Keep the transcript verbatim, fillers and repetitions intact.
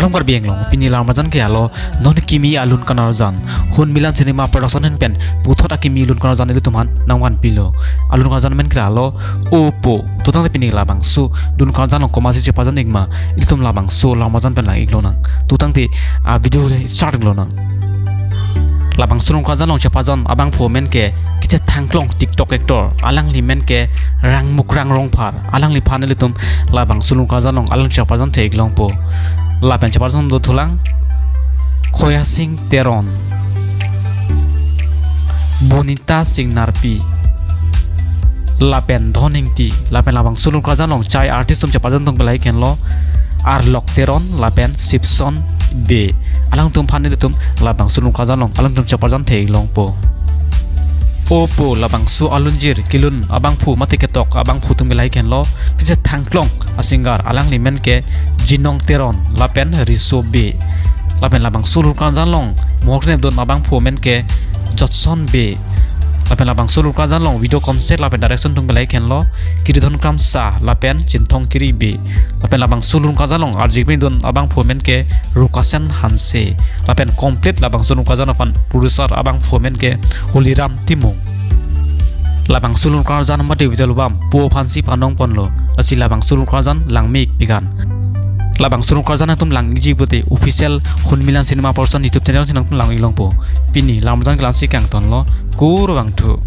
Kardom Karbi Anglong, pini alam arjan ke alo, non kimi alun kanarjan. Hun Milan Cinema Production ahin pen puthot akimi alun kanarjan ilitum aphan nangvanpilo. Alun kanarjan amen ke alo, Opo. To tangte pini labangso alun kanarjan along komatsi cheparjan ikma, ilitum labangso alam arjan pen lang-ik lonang. To tangte a video start lonang. Labangso alun kanarjan along cheparjan abangphu amen ke kachethangklong TikTok actor, alangli amen ke Rangmukrang Rongphar. Alangliphan ilitum labangso alun kanarjan along alang cheparjan the-ik longpo. Lapen cheparjan dothulang Khoyasing Teron, Bonita Singnarpi, lapen Dhon Ingti. Lapen labangso alun kanarjan along chai artist atum cheparjan tung pelai kenlo Arlok Teron lapen Sipson Bey. Alangtum aphan ilitum labangso alun kanarjan along alangtum cheparjan the-ik longpo. Opo labangso alunjir kelun abangphu mate ketok abangphu tung pelai kenlo kachethangklong asinger, alangli amen ke Jinong Teron lapen Riso Bey. Lapen labangso alun kanarjan along mohor kenep dun abangphu amen ke Jotson Bey. Lapen labangso alun kanarjan along video concept lapen direction tung pelai kenlo Kiridhon Kramsa lapen Chinthong Kiri Bey. Lapen labangso alun kanarjan along arjik pini dun abangphu amen ke Rukasen Hanse. Lapen complete labangso alun kanarjan aphan producer abangphu amen ke Holiram Timung. Labangso alun kanarjan mate video album po aphansi panong ponlo. Lasi labangso alun kanarjan langme-ik pikan. Labangso alun kanarjan atum lang-ikji pute official Hun Milan Cinema Production YouTube channel si nangtum lang-ik longpo. Pini alam arjan ke la-ansi kangtonlo. Kurvangthu.